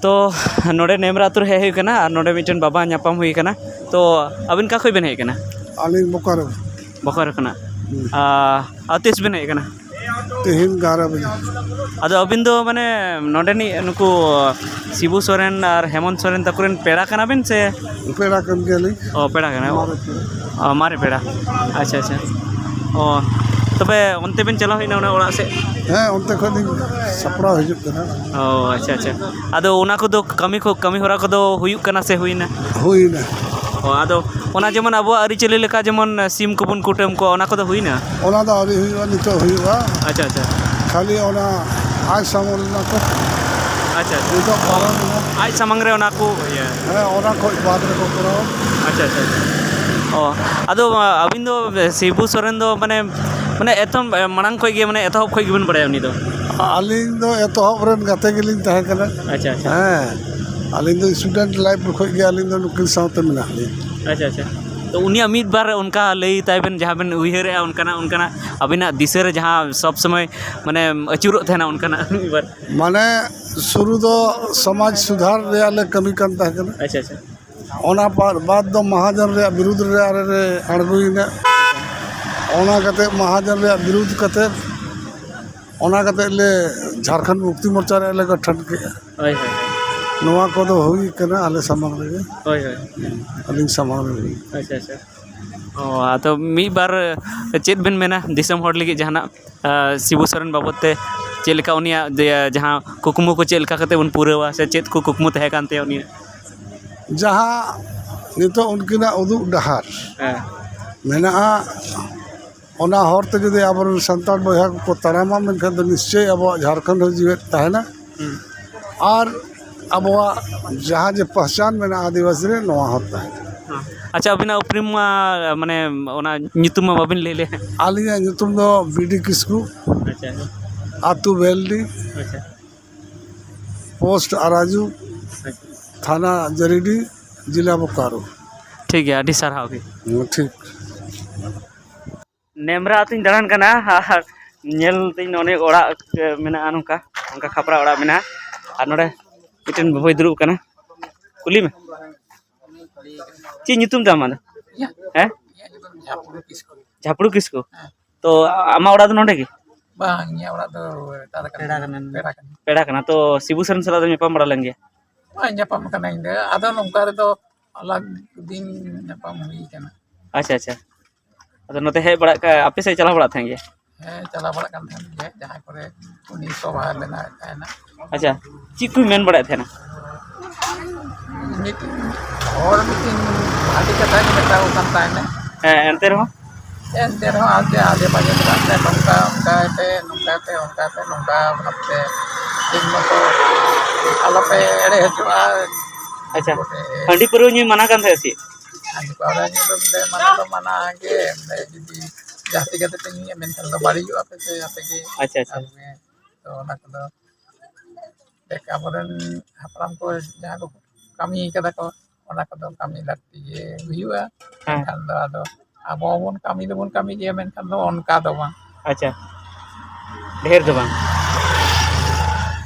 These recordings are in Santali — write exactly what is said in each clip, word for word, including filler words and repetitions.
ᱛᱚ, ᱱᱚᱰᱮ ᱱᱮᱢᱨᱟ ᱟᱹᱛᱩ ᱨᱮ ᱦᱮᱡ ᱦᱩᱭ ᱠᱟᱱᱟ ᱟᱨ ᱱᱚᱰᱮ ᱢᱤᱫᱴᱮᱱ ᱵᱟᱵᱟ ᱧᱟᱯᱟᱢ ᱦᱩᱭ ᱠᱟᱱᱟ᱾ ᱛᱚ, ᱟᱹᱵᱤᱱ ᱚᱠᱟ ᱠᱷᱚᱱ ᱵᱮᱱ ᱦᱮᱡ ᱠᱟᱱᱟ? ᱟᱹᱞᱤᱧ ᱵᱳᱠᱟᱨᱳ᱾ ᱵᱳᱠᱟᱨᱳ ᱠᱷᱚᱱᱟᱜ᱾ ᱦᱩᱸ᱾ ᱟᱨ, ᱟᱨ ᱛᱤᱥ ᱵᱮᱱ ᱦᱮᱡ ᱠᱟᱱᱟ? ᱛᱮᱦᱮᱧ ᱮᱜᱟᱨᱚ ᱵᱟᱡᱮ᱾ ᱟᱫᱚ ᱟᱹᱵᱤᱱ ᱫᱚ ᱢᱟᱱᱮ ᱱᱚᱰᱮᱱᱤᱡ ᱱᱩᱠᱩ ᱥᱤᱵᱩ ᱥᱚᱨᱮᱱ ᱟᱨ ᱦᱮᱢᱚᱱᱛ ᱥᱚᱨᱮᱱ ᱛᱟᱠᱚ ᱨᱮᱱ ᱯᱮᱲᱟ ᱠᱟᱱᱟ ᱵᱮᱱ ᱥᱮ? ᱯᱮᱲᱟ ᱠᱟᱱ ᱜᱮᱭᱟᱞᱤᱧ᱾ ᱚ, ᱯᱮᱲᱟ ᱠᱟᱱᱟ᱾ ᱢᱟᱨᱮ ᱯᱮᱲᱟ᱾ ᱚ, ᱢᱟᱨᱮ ᱯᱮᱲᱟ᱾ ᱟᱪᱪᱷᱟ, ᱟᱪᱪᱷᱟ᱾ ᱚ, ᱛᱚᱵᱮ ᱚᱱᱛᱮ ᱵᱮᱱ ᱪᱟᱞᱟᱣ ᱦᱮᱡ ᱮᱱᱟ ᱚᱱᱟ ᱚᱲᱟᱜ ᱥᱮᱫ? ᱦᱮᱸ, ᱚᱱᱛᱮ ᱠᱷᱚᱱ ᱞᱤᱧ ᱥᱟᱯᱲᱟᱣ ᱦᱤᱡᱩᱜ ᱠᱟᱱᱟ᱾ ᱚ, ᱟᱪᱪᱷᱟ, ᱟᱪᱪᱷᱟ᱾ ᱟᱫᱚ ᱚᱱᱟ ᱠᱚᱫᱚ ᱠᱟᱹᱢᱤ ᱠᱚ, ᱠᱟᱹᱢᱤ ᱦᱚᱨᱟ ᱠᱚᱫᱚ ᱦᱩᱭᱩᱜ ᱠᱟᱱᱟ ᱥᱮ ᱦᱩᱭᱱᱟ? ᱦᱩᱭᱱᱟ᱾ ᱚ, ᱟᱫᱚ ᱚᱱᱟ ᱡᱮᱢᱚᱱ ᱟᱵᱚᱣᱟᱜ ᱟᱹᱨᱤᱪᱟᱹᱞᱤ ᱞᱮᱠᱟ ᱡᱮᱢᱚᱱ ᱥᱤᱢ ᱠᱚᱵᱚᱱ ᱠᱩᱴᱟᱹᱢ ᱠᱚᱣᱟ, ᱚᱱᱟ ᱠᱚᱫᱚ ᱦᱩᱭᱱᱟ? ᱚᱱᱟ ᱫᱚ ᱟᱹᱣᱨᱤ ᱦᱩᱭᱩᱜᱼᱟ, ᱱᱤᱛᱚᱜ ᱦᱩᱭᱩᱜᱼᱟ᱾ ᱟᱪᱪᱷᱟ, ᱟᱪᱪᱷᱟ᱾ ᱠᱷᱟᱹᱞᱤ ᱚᱱᱟ ᱟᱭ ᱥᱟᱢᱚᱞ ᱚᱱᱟ ᱠᱚ ᱟᱪᱪᱷᱟ, ᱟᱪᱪᱷᱟ᱾ ᱱᱤᱛᱚᱜ ᱯᱟᱨᱚᱢ ᱮᱱᱟ᱾ ᱟᱡ ᱥᱟᱢᱟᱝ ᱨᱮ ᱚᱱᱟ ᱠᱚ ᱤᱭᱟᱹ᱾ ᱦᱮᱸ, ᱚᱱᱟ ᱠᱷᱚᱡ ᱵᱟᱫᱽ ᱨᱮᱠᱚ ᱠᱚᱨᱟᱣᱟ᱾ ᱟᱪᱪᱷᱟ, ᱟᱪᱪᱷᱟ, ᱟᱪᱪᱷᱟ᱾ ᱚ, ᱟᱫᱚ, ᱟ, ᱟᱹᱵᱤᱱ ᱫᱚ ᱥᱤᱵᱩ ᱥᱚᱨᱮᱱ ᱫᱚ ᱢᱟᱱᱮ, ᱢᱟᱱᱮ ᱮᱛᱚᱢ, ᱮ, ᱢᱟᱲᱟᱝ ᱠᱷᱚᱡ ᱜᱮ, ᱢᱟᱱᱮ ᱮᱛᱚᱦᱚᱵ ᱠᱷᱚᱡ ᱜᱮᱵᱤᱱ ᱵᱟᱲᱟᱭᱟ ᱩᱱᱤ ᱫᱚ? ᱟᱹᱞᱤᱧ ᱫᱚ ᱮᱛᱚᱦᱚᱵ ᱨᱮᱱ ᱜᱟᱛᱮ ᱜᱮᱞᱤᱧ ᱛᱟᱦᱮᱸ ᱠᱟᱱᱟ᱾ ᱟᱪᱪᱷᱟ, ᱟᱪᱪᱷᱟ᱾ ᱦᱮᱸ, ᱟᱹᱞᱤᱧ ᱫᱚ student life ᱠᱷᱚᱡ ᱜᱮ ᱟᱹᱞᱤᱧ ᱫᱚ ᱱᱩᱠᱤᱱ ᱥᱟᱶᱛᱮ ᱢᱮᱱᱟᱜ ᱞᱤᱧᱟ᱾ ᱟᱪᱪᱷᱟ, ᱟᱪᱪᱷᱟ᱾ ᱛᱚ ᱩᱱᱤᱭᱟᱜ ᱢᱤᱫ ᱵᱟᱨ ᱚᱱᱠᱟ ᱞᱟᱹᱭ ᱛᱟᱭ ᱵᱮᱱ, ᱡᱟᱦᱟᱸ ᱵᱮᱱ ᱩᱭᱦᱟᱹᱨᱮᱜᱼᱟ ᱚᱱᱠᱟᱱᱟᱜ, ᱚᱱᱠᱟᱱᱟᱜ ᱟᱹᱵᱤᱱᱟᱜ ᱫᱤᱥᱟᱹ ᱨᱮ ᱡᱟᱦᱟᱸ ᱥᱚᱵᱽ ᱥᱚᱢᱚᱭ ᱢᱟᱱᱮ ᱟᱹᱪᱩᱨᱚᱜ ᱛᱟᱦᱮᱱᱟ ᱚᱱᱠᱟᱱᱟᱜ ᱢᱤᱫ ᱵᱟᱨ᱾ ᱢᱟᱱᱮ ᱥᱩᱨᱩ ᱫᱚ ᱥᱚᱢᱟᱡᱽ ᱥᱩᱫᱷᱟᱨ ᱨᱮᱭᱟᱜ ᱞᱮ ᱠᱟᱹᱢᱤ ᱠᱟᱱ ᱛᱟᱦᱮᱸ ᱠᱟᱱᱟ᱾ ᱟᱪᱪᱷᱟ, ᱟᱪᱪᱷᱟ᱾ ᱚᱱᱟ ᱯᱟᱨ-, ᱵᱟᱫᱽ ᱫᱚ ᱢᱟᱦᱟᱡᱚᱱ ᱨᱮᱭᱟᱜ ᱵᱤᱨᱩᱫᱽ ᱨᱮ ᱟᱞᱮ ᱞᱮ ᱟᱬᱜᱚᱭᱮᱱᱟ᱾ ᱚᱱᱟ ᱠᱟᱛᱮ ᱢᱟᱦᱟᱡᱚᱱ ᱨᱮᱭᱟᱜ ᱵᱤᱨᱩᱫᱽ ᱠᱟᱛᱮ, ᱚᱱᱟ ᱠᱟᱛᱮ ᱞᱮ ᱡᱷᱟᱲᱠᱷᱚᱸᱰ ᱢᱩᱠᱛᱤ ᱢᱳᱨᱪᱟ ᱨᱮᱭᱟᱜ ᱞᱮ ᱜᱚᱴᱷᱚᱱ ᱠᱮᱜᱼᱟ᱾ ᱦᱳᱭ, ᱦᱳᱭ, ᱦᱳᱭ᱾ ᱱᱚᱣᱟ ᱠᱚᱫᱚ ᱦᱩᱭ ᱠᱟᱱᱟ ᱟᱞᱮ ᱥᱟᱢᱟᱝ ᱨᱮᱜᱮ᱾ ᱦᱳᱭ, ᱦᱳᱭ᱾ ᱟᱹᱞᱤᱧ ᱥᱟᱢᱟᱝ ᱨᱮ ᱦᱩᱭ᱾ ᱟᱪᱪᱷᱟ, ᱟᱪᱪᱷᱟ᱾ ᱚ, ᱟᱫᱚ ᱢᱤᱫ ᱵᱟᱨ ᱪᱮᱫ ᱵᱮᱱ ᱢᱮᱱᱟ ᱫᱤᱥᱚᱢ ᱦᱚᱲ ᱞᱟᱹᱜᱤᱫ ᱡᱟᱦᱟᱱᱟᱜ, ᱟ, ᱥᱤᱵᱩ ᱥᱚᱨᱮᱱ ᱵᱟᱵᱚᱫ ᱛᱮ ᱪᱮᱫ ᱞᱮᱠᱟ ᱩᱱᱤᱭᱟᱜ ᱡᱮ, ᱡᱟᱦᱟᱸ ᱠᱩᱠᱢᱩ ᱠᱚ ᱪᱮᱫ ᱞᱮᱠᱟ ᱠᱟᱛᱮ ᱵᱚᱱ ᱯᱩᱨᱟᱹᱣᱟ ᱥᱮ ᱪᱮᱫ ᱠᱚ ᱠᱩᱠᱢᱩ ᱛᱟᱦᱮᱸ ᱠᱟᱱ ᱛᱟᱭᱟ ᱩᱱᱤᱭᱟᱜ? ᱡᱟᱦᱟᱸ ᱱᱤᱛᱚᱜ ᱩᱱᱠᱤᱱᱟᱜ ᱩᱫᱩᱜ ᱰᱟᱦᱟᱨ ᱦᱮᱸ᱾ ᱢᱮᱱᱟᱜᱼᱟ, ᱚᱱᱟ ᱦᱚᱨ ᱛᱮ ᱡᱩᱫᱤ ᱟᱵᱚᱨᱮᱱ ᱥᱟᱱᱛᱟᱲ ᱵᱚᱭᱦᱟ ᱠᱚᱠᱚ ᱛᱟᱲᱟᱢᱟ, ᱢᱮᱱᱠᱷᱟᱱ ᱫᱚ ᱱᱤᱥᱪᱚᱭ ᱟᱵᱚᱣᱟᱜ ᱡᱷᱟᱲᱠᱷᱚᱸᱰ ᱦᱚᱸ ᱡᱤᱣᱮᱫ ᱛᱟᱦᱮᱱᱟ᱾ ᱦᱩᱸ᱾ ᱟᱨ ᱟᱵᱚᱣᱟᱜ ᱡᱟᱦᱟᱸ ᱡᱮ ᱯᱟᱦᱪᱟᱱ ᱢᱮᱱᱟᱜᱼᱟ ᱟᱹᱫᱤᱵᱟᱹᱥᱤ ᱨᱮ, ᱱᱚᱣᱟ ᱦᱚᱸ ᱛᱟᱦᱮᱱᱟ᱾ ᱦᱮᱸ᱾ ᱟᱪᱪᱷᱟ, ᱟᱹᱵᱤᱱᱟᱜ ᱩᱯᱨᱩᱢ ᱢᱟ, ᱢᱟᱱᱮ, ᱚᱱᱟ ᱧᱩᱛᱩᱢ ᱢᱟ ᱵᱟᱵᱤᱱ ᱞᱟᱹᱭ ᱞᱮᱫ᱾ ᱟᱹᱞᱤᱧᱟᱜ ᱧᱩᱛᱩᱢ ᱫᱚ ᱵᱤ ᱰᱤ ᱠᱤᱥᱠᱩ, ᱟᱪᱪᱷᱟ᱾ ᱟᱹᱛᱩ ᱵᱮᱞᱰᱤ, ᱟᱪᱪᱷᱟ᱾ ᱯᱳᱥᱴ ᱟᱨᱟᱡᱩ, ᱟᱪᱪᱷᱟ᱾ ᱛᱷᱟᱱᱟ ᱡᱟᱹᱨᱤᱰᱤ, ᱡᱮᱞᱟ ᱵᱳᱠᱟᱨᱳ᱾ ᱴᱷᱤᱠ ᱜᱮᱭᱟ, ᱟᱹᱰᱤ ᱥᱟᱨᱦᱟᱣ ᱜᱮ᱾ ᱦᱮᱸ, ᱴᱷᱤᱠ᱾ ᱱᱮᱢᱨᱟ ᱟᱹᱛᱩᱧ ᱫᱟᱬᱟᱱ ᱠᱟᱱᱟ ᱟᱨ ᱧᱮᱞ ᱫᱟᱹᱧ ᱱᱚᱰᱮ ᱚᱲᱟᱜ ᱢᱮᱱᱟᱜᱼᱟ, ᱱᱚᱝᱠᱟ, ᱱᱚᱝᱠᱟ ᱠᱷᱟᱯᱨᱟ ᱚᱲᱟᱜ ᱢᱮᱱᱟᱜᱼᱟ᱾ ᱟᱨ ᱱᱚᱰᱮ ᱢᱤᱫᱴᱮᱱ ᱵᱟᱹᱵᱩᱭ ᱫᱩᱲᱩᱵ ᱠᱟᱱᱟ, ᱠᱩᱞᱤ ᱢᱮ᱾ ᱪᱮᱫ ᱧᱩᱛᱩᱢ ᱛᱟᱢ ᱟᱢᱟᱜ ᱫᱚ? ᱦᱮᱸ? ᱡᱷᱟᱯᱲᱩ ᱠᱤᱥᱠᱩ᱾ ᱡᱷᱟᱯᱲᱩ ᱠᱤᱥᱠᱩ᱾ ᱦᱮᱸ᱾ ᱛᱚ ᱟᱢᱟᱜ ᱚᱲᱟᱜ ᱫᱚ ᱱᱚᱰᱮ ᱜᱮ? ᱵᱟᱝ, ᱤᱧᱟᱹᱜ ᱚᱲᱟᱜ ᱫᱚ ᱮᱴᱟᱜ ᱨᱮ ᱠᱟᱱᱟ᱾ ᱯᱮᱲᱟ ᱠᱟᱱᱟ᱾ ᱯᱮᱲᱟ ᱠᱟᱱᱟ᱾ ᱛᱚ ᱥᱤᱵᱩ ᱥᱚᱨᱮᱱ ᱥᱟᱞᱟᱜ ᱫᱚ ᱧᱟᱯᱟᱢ ᱵᱟᱲᱟ ᱞᱮᱱ ᱜᱮᱭᱟ? ᱵᱟᱝ, ᱧᱟᱯᱟᱢ ᱠᱟᱱᱟ ᱤᱧ ᱫᱚ᱾ ᱟᱫᱚ ᱱᱚᱝᱠᱟ ᱨᱮᱫᱚ ᱟᱞᱟᱜᱽ ᱫᱤᱱ ᱧᱟᱯᱟᱢ ᱦᱩᱭ ᱠᱟᱱᱟ᱾ ᱟᱪᱪᱷᱟ, ᱟᱪᱪᱷᱟ᱾ ᱟᱫᱚ ᱱᱚᱛᱮ ᱦᱮᱡ ᱵᱟᱲᱟᱜ ᱠᱟ-, ᱟᱯᱮ ᱥᱮᱫ ᱪᱟᱞᱟᱣ ᱵᱟᱲᱟᱜ ᱛᱟᱦᱮᱸ ᱜᱮᱭᱟ? ᱦᱮᱸ, ᱪᱟᱞᱟᱣ ᱵᱟᱲᱟᱜ ᱠᱟᱱ ᱛᱟᱦᱮᱸᱫ ᱜᱮ, ᱡᱟᱦᱟᱸ ᱠᱚᱨᱮ ᱩᱱᱤ ᱥᱚᱵᱷᱟᱭ ᱵᱮᱱᱟᱣᱮᱫ ᱛᱟᱦᱮᱱᱟ᱾ ᱟᱪᱪᱷᱟ, ᱪᱮᱫ ᱠᱚᱭ ᱢᱮᱱ ᱵᱟᱲᱟᱭᱮᱫ ᱛᱟᱦᱮᱱᱟ? ᱢᱤᱫᱴᱤᱱ ᱦᱚᱲ ᱢᱤᱫᱴᱤᱱ ᱵᱷᱟᱹᱜᱤ ᱠᱟᱛᱷᱟᱭ ᱢᱮᱛᱟᱣ ᱠᱟᱱ ᱛᱟᱦᱮᱱᱟ᱾ ᱦᱮᱸ, ᱮᱱᱛᱮ ᱨᱮᱦᱚᱸ? ᱮᱱᱛᱮ ᱨᱮᱦᱚᱸ ᱟᱡ ᱟᱡᱮ ᱵᱟᱡᱮ ᱢᱮᱱᱟᱜ ᱛᱮ ᱱᱚᱝᱠᱟ ᱚᱱᱠᱟᱭ ᱯᱮ, ᱱᱚᱝᱠᱟ ᱯᱮ, ᱚᱱᱠᱟ ᱯᱮ, ᱱᱚᱝᱠᱟ ᱵᱷᱟᱵᱽᱛᱮ ᱴᱷᱤᱠ ᱢᱚᱛᱚ ᱟᱞᱚᱯᱮ ᱮᱲᱮ ᱦᱚᱪᱚᱜᱼᱟ᱾ ᱟᱪᱪᱷᱟ, ᱦᱟᱺᱰᱤ ᱯᱟᱹᱣᱨᱟᱹ ᱧᱩᱭ ᱢᱟᱱᱟ ᱠᱟᱱ ᱛᱟᱦᱮᱸᱫ ᱥᱮ? ᱦᱟᱺᱰᱤ ᱯᱟᱹᱣᱨᱟᱹ ᱧᱩ ᱫᱚ ᱢᱟᱱᱟ ᱫᱚ ᱢᱟᱱᱟ ᱜᱮ, ᱡᱩᱫᱤ ᱡᱟᱹᱥᱛᱤ ᱠᱟᱛᱮ ᱯᱮ ᱧᱩᱭᱟ ᱢᱮᱱᱠᱷᱟᱱ ᱫᱚ ᱵᱟᱹᱲᱤᱡᱚᱜᱼᱟ ᱯᱮ ᱥᱮ ᱟᱯᱮ ᱜᱮ᱾ ᱟᱪᱪᱷᱟ, ᱟᱪᱪᱷᱟ᱾ ᱟᱵᱚ ᱜᱮ᱾ ᱛᱚ ᱚᱱᱟ ᱠᱚᱫᱚ ᱫᱮᱠ ᱟᱵᱚᱨᱮᱱ ᱦᱟᱯᱲᱟᱢ ᱠᱚ ᱡᱟᱦᱟᱸ ᱠᱚ ᱠᱟᱹᱢᱤ ᱠᱟᱫᱟ ᱠᱚ, ᱚᱱᱟ ᱠᱚᱫᱚ ᱠᱟᱹᱢᱤ ᱞᱟᱹᱠᱛᱤ ᱜᱮ ᱦᱩᱭᱩᱜᱼᱟ᱾ ᱦᱮᱸ᱾ ᱢᱮᱱᱠᱷᱟᱱ ᱫᱚ ᱟᱫᱚ ᱟᱵᱚ ᱦᱚᱸᱵᱚᱱ ᱠᱟᱹᱢᱤ ᱫᱚᱵᱚᱱ ᱠᱟᱹᱢᱤ ᱜᱮᱭᱟ, ᱢᱮᱱᱠᱷᱟᱱ ᱫᱚ ᱚᱱᱠᱟ ᱫᱚ ᱵᱟᱝ᱾ ᱟᱪᱪᱷᱟ, ᱰᱷᱮᱨ ᱫᱚ ᱵᱟᱝ᱾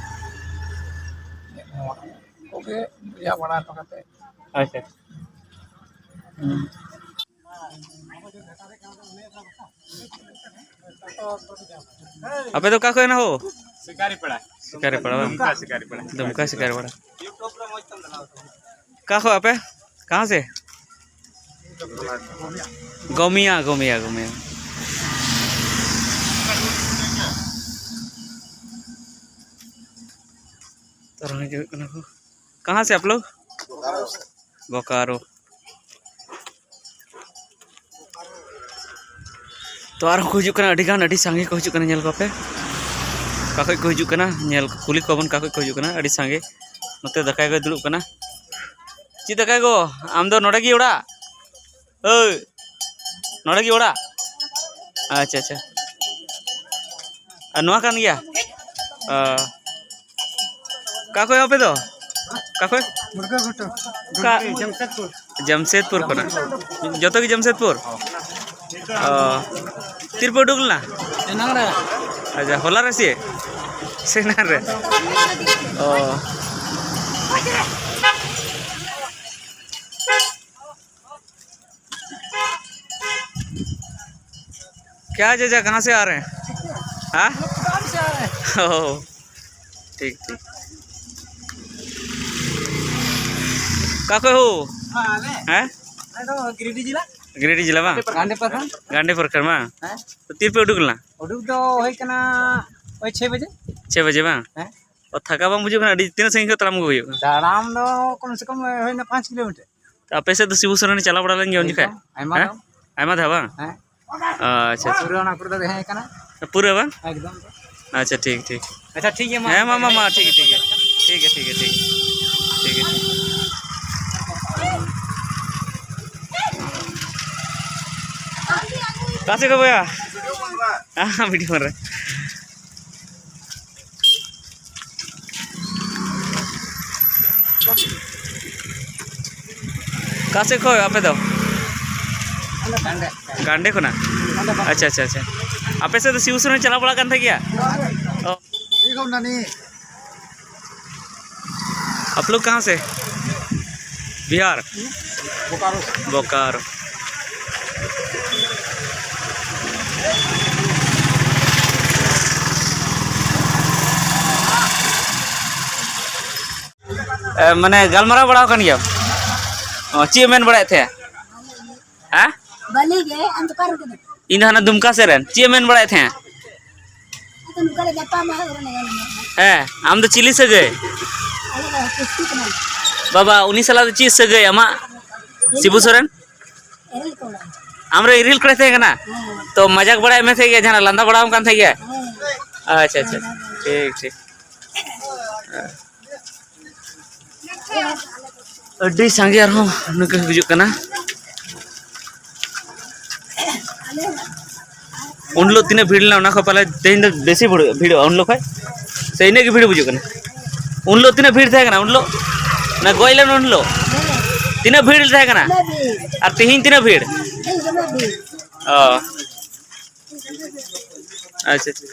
ᱱᱚᱣᱟ ᱠᱚᱜᱮ ᱵᱩᱡᱷᱟᱹᱣ ᱵᱟᱲᱟ ᱦᱚᱴᱚ ᱠᱟᱛᱮ᱾ ᱟᱪᱪᱷᱟ᱾ ᱦᱩᱸ᱾ ᱟᱯᱮ ᱫᱚ ᱚᱠᱟ ᱠᱷᱚᱱ ᱦᱳ? ᱥᱤᱠᱟᱨᱤᱯᱟᱲᱟ᱾ ᱥᱤᱠᱟᱨᱤᱯᱟᱲᱟ ᱵᱟᱝ? ᱫᱩᱢᱠᱟ ᱥᱤᱠᱟᱨᱤᱯᱟᱲᱟ᱾ ᱫᱩᱢᱠᱟ ᱥᱤᱠᱟᱨᱤᱯᱟᱲᱟ᱾ ᱚᱠᱟ ᱠᱷᱚᱱ ᱟᱯᱮ? ᱠᱟᱦᱟᱸ ᱥᱮ? ᱜᱚᱢᱤᱭᱟ, ᱜᱚᱢᱤᱭᱟ, ᱜᱚᱢᱤᱭᱟ᱾ ᱛᱟᱨ ᱦᱤᱡᱩᱜ ᱠᱟᱱᱟ ᱠᱚ᱾ ᱠᱟᱦᱟᱸ ᱥᱮ ᱟᱯ ᱞᱳᱜ? ᱵᱳᱠᱟᱨᱳ᱾ ᱛᱚ ᱟᱨᱦᱚᱸ ᱠᱚ ᱦᱤᱡᱩᱜ ᱠᱟᱱᱟ, ᱟᱹᱰᱤ ᱜᱟᱱ, ᱟᱹᱰᱤ ᱥᱟᱸᱜᱮ ᱠᱚ ᱦᱤᱡᱩᱜ ᱠᱟᱱᱟ, ᱧᱮᱞ ᱠᱚᱯᱮ᱾ ᱚᱠᱟ ᱠᱷᱚᱡ ᱠᱚ ᱦᱤᱡᱩᱜ ᱠᱟᱱᱟ, ᱧᱮᱞ, ᱠᱩᱞᱤ ᱠᱚᱣᱟ ᱵᱚᱱ, ᱚᱠᱟ ᱠᱷᱚᱡ ᱠᱚ ᱦᱤᱡᱩᱜ ᱠᱟᱱᱟ, ᱟᱹᱰᱤ ᱥᱟᱸᱜᱮ᱾ ᱱᱚᱛᱮ ᱫᱟᱠᱟᱭ ᱜᱚᱭ ᱫᱩᱲᱩᱵ ᱠᱟᱱᱟ᱾ ᱪᱮᱫ ᱫᱟᱠᱟᱭ ᱜᱚ? ᱟᱢ ᱫᱚ ᱱᱚᱰᱮ ᱜᱮ ᱚᱲᱟᱜ? ᱦᱳᱭ, ᱱᱚᱰᱮ ᱜᱮ ᱚᱲᱟᱜ? ᱟᱪᱪᱷᱟ, ᱟᱪᱪᱷᱟ᱾ ᱟᱨ ᱱᱚᱣᱟ ᱠᱟᱱ ᱜᱮᱭᱟ? ᱚ᱾ ᱚᱠᱟ ᱠᱷᱚᱡ ᱟᱯᱮ ᱫᱚ? ᱚᱠᱟ ᱠᱷᱚᱡ? ᱢᱩᱨᱜᱟᱹ ᱜᱷᱩᱴᱩ᱾ ᱚᱠᱟ? ᱜᱩᱢᱴᱤ, ᱡᱟᱢᱥᱮᱫᱽᱯᱩᱨ᱾ ᱡᱟᱢᱥᱮᱫᱽᱯᱩᱨ ᱠᱷᱚᱱᱟᱜ᱾ ᱡᱚᱛᱚ ᱜᱮ ᱡᱟᱢᱥᱮᱫᱽᱯᱩᱨ? ᱚ᱾ ᱛᱤᱨᱯᱮ ᱩᱰᱩᱠ ᱞᱮᱱᱟ? ᱮᱱᱟᱝ ᱨᱮ᱾ ᱟᱪᱪᱷᱟ, ᱦᱚᱞᱟ ᱨᱮ ᱥᱮ? ᱥᱮ ᱮᱱᱟᱝ ᱨᱮ? ᱚ᱾ क्या जीजा, कहाँ से आ रहे हैं? हाँ? काम से आ रहे हैं। ओह, ठीक, ठीक। का कोई हो? हाँ, आ रहे हैं। हैं? अरे तो गिरिडीह जिला। गिरिडीह जिला बा? गांडे प्रखंड। गांडे प्रखंड बा? हैं? तो तीन पे उडुक ला? उडुक दो वही कना, वही छः बजे। छः बजे बा? हैं? और थका बा मुझे ना, तीन संख्या तड़ाम को हुई। तड़ाम दो कम से कम है ना पाँच किलोमीटर। ᱟᱯᱮ ᱥᱮᱫ ᱫᱚ ᱥᱤᱵᱩ ᱥᱚᱨᱮᱱ ᱪᱟᱞᱟᱣ ᱵᱟᱲᱟ ᱞᱮᱱ ᱜᱮᱭᱟ ᱩᱱ ᱡᱚᱠᱷᱟᱡ? ᱮᱠᱫᱚᱢ, ᱟᱭᱢᱟ ᱦᱮᱸ? ᱫᱷᱟᱣ᱾ ᱟᱭᱢᱟ ᱫᱷᱟᱣ ᱵᱟᱝ? ᱦᱮᱸ᱾ ᱟᱪᱪᱷᱟ, ᱟᱪᱪᱷᱟ᱾ ᱯᱩᱨᱟᱹ ᱚᱱᱟ ᱠᱚᱨᱮ ᱫᱚ ᱦᱮᱡ ᱟᱠᱟᱱᱟ᱾ ᱯᱩᱨᱟᱹ ᱵᱟᱝ? ᱮᱠᱫᱚᱢ᱾ ᱟᱪᱪᱷᱟ, ᱴᱷᱤᱠ, ᱴᱷᱤᱠ᱾ ᱟᱪᱪᱷᱟ, ᱴᱷᱤᱠ ᱜᱮᱭᱟ, ᱢᱟ᱾ ᱦᱮᱸ, ᱢᱟ, ᱢᱟ, ᱢᱟ, ᱴᱷᱤᱠ ᱜᱮᱭᱟ, ᱴᱷᱤᱠ ᱜᱮᱭᱟ᱾ ᱴᱷᱤᱠ ᱜᱮᱭᱟ, ᱴᱷᱤᱠ ᱜᱮᱭᱟ, ᱴᱷᱤᱠ ᱜᱮᱭᱟ᱾ ᱴᱷᱤᱠ ᱜᱮᱭᱟ, ᱴᱷᱤᱠ ᱜᱮᱭᱟ᱾ ᱚᱠᱟ ᱥᱮᱫ ᱠᱷᱚᱱ ᱵᱚᱭᱦᱟ? ᱦᱮᱸ, ᱵᱷᱤᱰᱤᱭᱳ ᱵᱚᱱ ᱨᱮ᱾ ᱚᱠᱟ ᱥᱮᱫ ᱠᱷᱚᱱ ᱟᱯᱮ ᱫᱚ? ᱜᱟᱱᱰᱮ᱾ ᱜᱟᱱᱰᱮ ᱠᱷᱚᱱᱟᱜ? ᱟᱪᱪᱷᱟ, ᱟᱪᱪᱷᱟ, ᱟᱪᱪᱷᱟ᱾ ᱟᱯᱮ ᱥᱮᱫ ᱫᱚ ᱥᱤᱵᱩ ᱥᱚᱨᱮᱱ ᱪᱟᱞᱟᱣ ᱵᱟᱲᱟ ᱠᱟᱱ ᱛᱟᱦᱮᱸ ᱜᱮᱭᱟ? ᱚ᱾ ᱴᱷᱤᱠ ᱦᱚᱸ ᱱᱟᱱᱤ᱾ आप लोग कहाँ से? बिहार। बोकारो से। बोकारो। ᱮ, ᱢᱟᱱᱮ ᱜᱟᱞᱢᱟᱨᱟᱣ ᱵᱟᱲᱟ ᱟᱠᱟᱱ ᱜᱮᱭᱟᱢ? ᱚ, ᱪᱮᱫ ᱮᱢ ᱢᱮᱱ ᱵᱟᱲᱟᱭᱮᱫ ᱛᱟᱦᱮᱸᱫ? ᱦᱮᱸ? ᱵᱟᱹᱞᱤ ᱜᱮ, ᱟᱢ ᱫᱚ ᱚᱠᱟ ᱨᱮᱱ ᱠᱟᱱᱟᱢ? ᱤᱧ ᱫᱚ ᱦᱟᱱᱟ ᱫᱩᱢᱠᱟ ᱥᱮᱫ ᱨᱮᱱ᱾ ᱪᱮᱫ ᱮᱢ ᱢᱮᱱ ᱵᱟᱲᱟᱭᱮᱫ ᱛᱟᱦᱮᱸᱫ? ᱟᱫᱚ ᱱᱚᱝᱠᱟ ᱞᱮ ᱧᱟᱯᱟᱢᱟ, ᱦᱮᱸ, ᱟᱢ ᱫᱚ ᱪᱤᱞᱤ ᱥᱟᱹᱜᱟᱹᱭ? ᱟᱞᱮ ᱫᱚ ᱠᱤᱥᱠᱩ ᱠᱟᱱᱟᱞᱮ᱾ ᱵᱟᱵᱟ, ᱩᱱᱤ ᱥᱟᱞᱟᱜ ᱫᱚ ᱪᱮᱫ ᱥᱟᱹᱜᱟᱹᱭ ᱟᱢᱟᱜ? ᱥᱤᱵᱩ ᱥᱚᱨᱮᱱ? ᱮᱨᱮᱞ ᱠᱚᱲᱟ᱾ ᱟᱢᱨᱮ ᱤᱨᱤᱞ ᱠᱚᱲᱟᱭ ᱛᱟᱦᱮᱸ ᱠᱟᱱᱟ? ᱦᱮᱸ᱾ ᱛᱚ ᱢᱟᱡᱟᱠ ᱵᱟᱲᱟᱭ ᱢᱮ ᱛᱟᱦᱮᱸ ᱜᱮᱭᱟ, ᱡᱟᱦᱟᱱᱟᱜ ᱞᱟᱸᱫᱟ ᱵᱟᱲᱟᱣᱟᱢ ᱠᱟᱱ ᱛᱟᱦᱮᱸ ᱜᱮᱭᱟ? ᱦᱮᱸ᱾ ᱟᱪᱪᱷᱟ, ᱟᱪᱪᱷᱟ᱾ ᱞᱟᱸᱫᱟ ᱵᱟᱲᱟ᱾ ᱴᱷᱤᱠ, ᱴᱷᱤᱠ᱾ ᱟᱹᱰᱤ ᱥᱟᱸᱜᱮ ᱟᱨᱦᱚᱸ ᱱᱩᱠᱩ ᱦᱤᱡᱩᱜ ᱠᱟᱱᱟ᱾ ᱩᱱ ᱦᱤᱞᱳᱜ ᱛᱤᱱᱟᱹᱜ ᱵᱷᱤᱲ ᱞᱮᱱᱟ, ᱚᱱᱟ ᱠᱷᱚᱱ ᱯᱟᱞᱮ ᱛᱮᱦᱮᱧ ᱫᱚ ᱵᱮᱥᱤ ᱵᱷᱤᱲ-, ᱵᱷᱤᱲᱚᱜᱼᱟ ᱩᱱ ᱦᱤᱞᱳᱜ ᱠᱷᱚᱱ? ᱥᱮ ᱤᱱᱟᱹᱜ ᱜᱮ ᱵᱷᱤᱲ ᱵᱩᱡᱩᱜ ᱠᱟᱱᱟ? ᱩᱱ ᱦᱤᱞᱳᱜ ᱛᱤᱱᱟᱹᱜ ᱵᱷᱤᱲ ᱛᱟᱦᱮᱸ ᱠᱟᱱᱟ ᱩᱱ ᱦᱤᱞᱳᱜ? ᱚᱱᱟ ᱜᱚᱡ ᱞᱮᱱ ᱩᱱ ᱦᱤᱞᱳᱜ? ᱛᱤᱱᱟᱹᱜ ᱵᱷᱤᱲ ᱛᱟᱦᱮᱸ ᱠᱟᱱᱟ? ᱟᱨ ᱛᱮᱦᱮᱧ ᱛᱤᱱᱟᱹᱜ ᱵᱷᱤᱲ? ᱚ᱾ ᱟᱪᱪᱷᱟ, ᱟᱪᱪᱷᱟ᱾